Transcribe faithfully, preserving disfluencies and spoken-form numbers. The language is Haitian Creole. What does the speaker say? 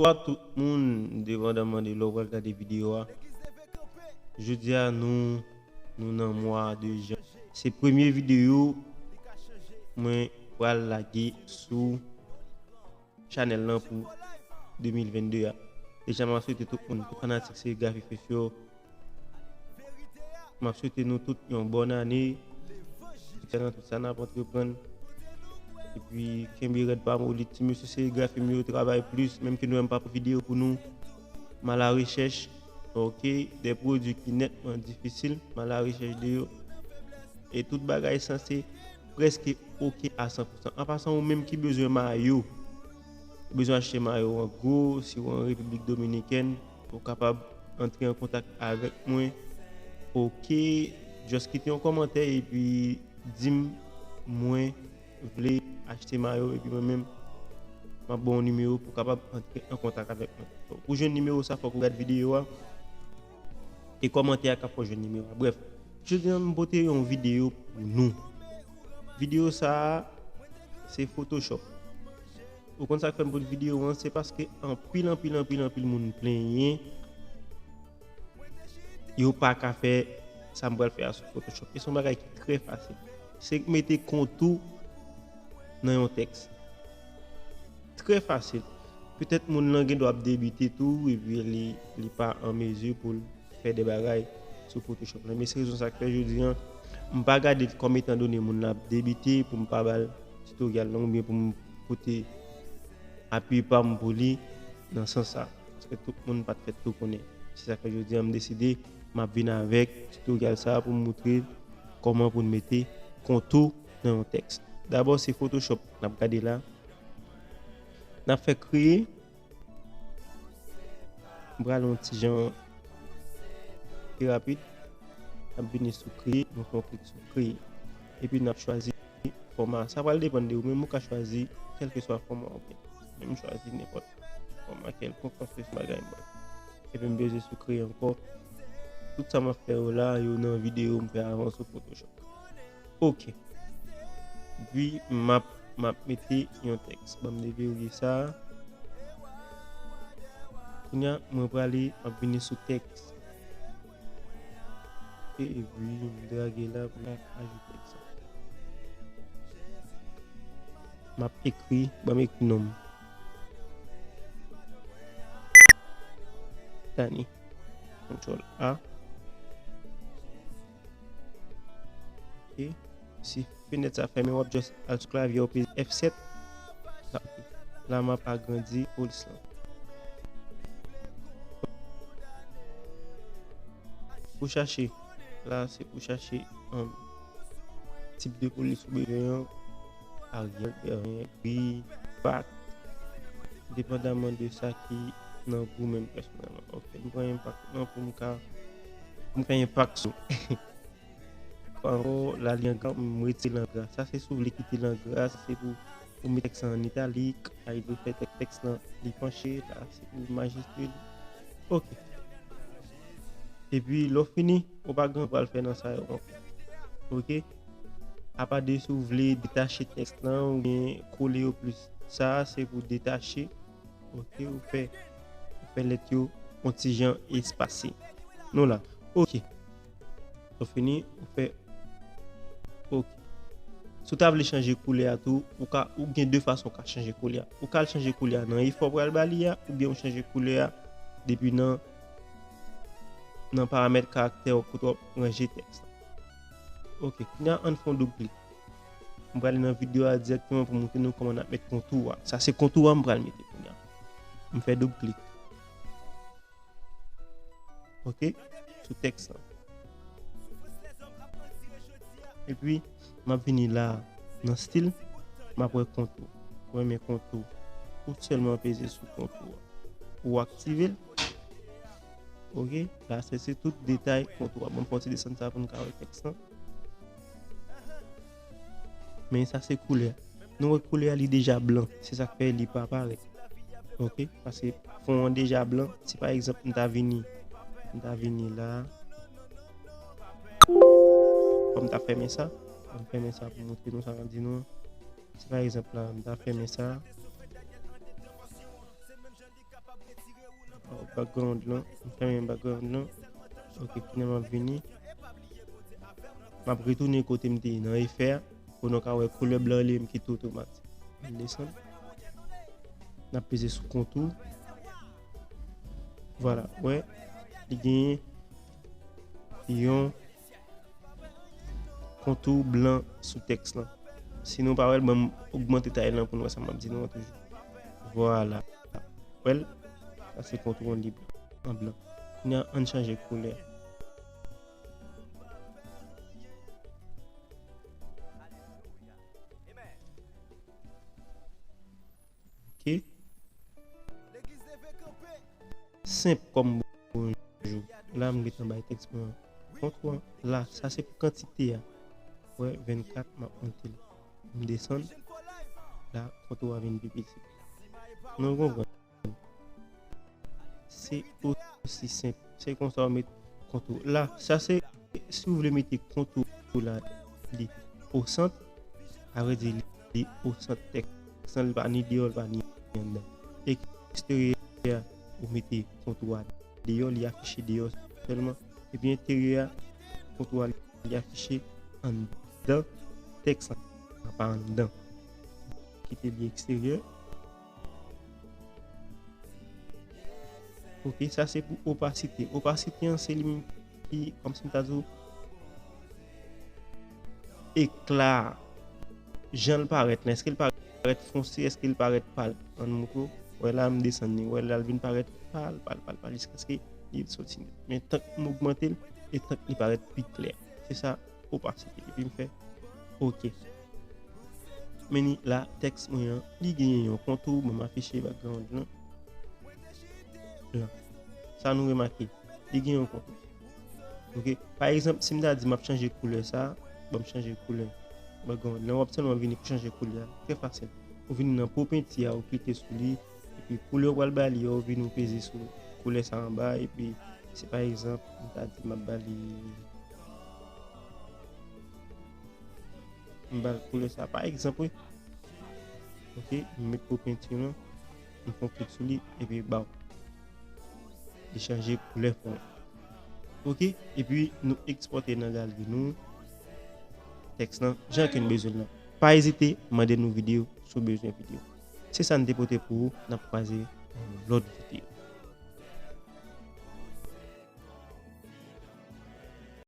Bonswa tout moun, depandaman de lè w pral gade videyo a. Jodi a, nou, nou nan mwa de jan. Se premye videyo mwen pral lage sou chanèl lan pou de mil vennde a. Deja, m ap swete tout moun, tout fanatik serigrafi Fefyo, m ap swete nou tout yon bòn ane. Nan tout sa n ap antreprann. Epi, kenbe rèd, pa moli. Ti mesye serigrafi m yo travay plis, menm ke nou wè m pa pote videyo pou nou. M alarechèch, oke, de pwodui ki nètman difisil, m alarechèch de yo. E tout bagay sanse prèske oke a san pou san. An pasan, ou menm ki bezwen mayo, ou bezwen achte mayo an gwo, si w an Repiblik Dominikèn, ou kapab antre an kontak avèk mwen. Oke, just kite yon kòmantè epi di m mwen vle achte mayo, epi mwen menm, m ap ba w nimewo pou w kapab antre an kontak avèk mwen. Donk, pou jwenn nimewo sa, fòk ou gad videyo a. E kòmantè a k ap fè w jwenn nimewo a. Brèf, jodi a, m pote yon videyo pou nou. Videyo sa a, se Photoshop. Ou konn sa k fè m pote videyo an, se paske anpil, anpil, anpil, anpil moun plenyen yo pa ka fè sa m pral fè a sou Photoshop. E se yon bagay ki trè fasil. Se mete kontou nan yon tèks. Trè fasil. Petèt moun lan gen dwa ap debite tou, epi li, li pa an mezi pou l fè de bagay sou Photoshop lan. Men se rezon sa k fè jodi a, m pa gade l kòm etan done moun lan ap debite pou m pa ba l titoryal lan oubyen pou m pote apiy pa m pou li nan sans sa. Paske tout moun pa t fèt tou konnen. Se sa k fè jodi a, m deside m ap vin avèk titoryal sa a pou m moutre kòman pou n mete kontou nan yon tèks. Dabò, se Photoshop n ap gade la. N ap fè kreye. M pral yon ti jan pi rapid. N ap vini sou kreye, nou fè yon klik sou kreye. Epi n ap chwazi fòma. Sa pral depann de ou menm, ou ka chwazi kèlkeswa fòma ou gen. Men m chwazi nenpòt fòma kèlkonk paske se bagay mwen. Epi m peze sou kreye ankò. Tout sa m ap fè yo la, yo nan videyo m fè avan sou Photoshop. Oke. Epi m ap, m ap mete yon tèks. Ban m deverye sa. Kounye a, mwen prale, m ap vini sou tèks. E, epi m drage la pou m ajoute tèks la. M ap ekri, ban m ekri non m. Dany. Control A. Ok. Si fenèt sa fèmen, w ap just al sou klavye, w peze F sèt. La, m ap agrandi polis lan. Pou chache, la, se pou chache, um, tip de polis ou bezwen an. Aryèl, Beryen, gri, pak, depandaman de sa ki nan gou menm pèsonèlman. Ok, m pran enpak nan pou m ka, pou m ka enpak sou. Ankò, la li an gra, m retire l an gra. Sa se si w vle kite l an gra, sa se pou, pou met tèks lan an italik, sa vle fè tèk-, tèks lan li panche, la se pou majeste li. Ok. Epi, lè w fini, ou pa gen anyen pral fè nan sa yo ankò. Ok? Apa de si w vle detache tèks lan oubyen kole yo plis. Sa a, se pou detache. Ok? Ou fè, ou fè lèt yo yon ti jan espase. Nou la. Ok. Lè w fini, ou fè ok. Si w ta vle chanje koulè a tou, ou ka, ou gen de fason w ka chanje koulè a. Ou ka al chanje koulè a nan efò w pral ba li a, oubyen ou chanje koulè a depi nan, nan paramèt karaktè w kote w ap ranje tèks la. Ok, kounye a ann fè yon doub klik. M prale nan videyo a dirèkteman pou montre nou kòman n ap met kontou a. Sa se kontou a m pral mete kounye a. M fè doub klik. Ok? Sou tèks lan. Epi, m ap vini la nan stil, m ap wè kontou. Ou renmen kontou. Ou sèlman peze sou kontou a. Ou aktive l. Ok? La, se, se tout detay kontou a. Bon, fò ti desann sa pou n ka wè tèks lan. Men sa se koulè. Nou wè koulè a li deja blan. Se sa k fè li pa parèt. Ok? Paske fon an deja blan. Si pa egzanp m ta vini, m ta vini la. Fò m ta fèmen sa. M fèmen sa pou montre nou sa m ap di nou an. Si pa egzanp la, m ta fèmen sa. background lan, m fèmen background lan. Ok, kounye a m ap vini. M ap retounen kote m te ye nan efè a, pou nou ka wè koulè blan li menm ki tou otomatik. Ann desann. N ap peze sou kontou. Vwala, wè, li genyen yon kontou blan sou tèks lan. Si nou pa wè l, ban m ogmante tay lan pou nou wè sa m ap di nou an toujou. Vwala. Wè l? Sa se kontou an li an blan. Kounye a, ann chanje koulè. Ok. Senp kòm bonjou. La, m gentan bay tèks mwen kontou an. La, sa se pou kantite a. Wè, vennkat, m ap monte l. M desann. La, kontou a vin pi piti. Nou konprann? Se osi senp. Se konsa w met kontou. La, sa se, si w vle mete kontou la, li o sant, a vrè di, li o sant tèks lan, li pa ni deyò, li pa ni anndan. Eksteryè a, ou mete kontou a deyò, li afiche deyò sèlman. Epi enteryè a, kontou a, li afiche anndan tèks lan, pa anndan. Kite li eksteryè. Ok, sa se pou opasite. Opasite an, se li menm ki, kòmsi m ta di w, ekla, jan l parèt lan. Èske l parèt fonse? Èske l parèt pal? Ann montre w. Wè la, m desann li. Wè la, l vin parèt pal, pal, pal, pal, jiskaske li soti nèt. Men tank m ogmante l, e tank li parèt pi klè. Se sa, opasite. Epi m fè ok. Men ni la, tèks mwen an, li genyen yon kontou, ban m afiche background lan. Lan. Sa nou remake, li gen yon kontou. Ok, pa egzanp, si m ta di m ap chanje koulè sa, ban m chanje koulè background lan, w ap sèlman vini pou chanje koulè a. Trè fasil. Ou vini nan po penti a, ou klike sou li, epi koulè w pral ba li a, ou vini ou peze sou koulè sa anba, epi si pa egzanp, m ta di m ap ba li M ba l koulè sa, pa egzanp, wi. Ok, m met po penti lan, m fè yon klik sou li, epi baw. Li chanje koulè fon an. Ok, epi nou ekspòte nan galri nou tèks lan, jan ke n bezwen l lan. Pa ezite, mande nou videyo si w bezwen videyo. Se sa n te pote pou ou, n ap kwaze nan yon lòt videyo.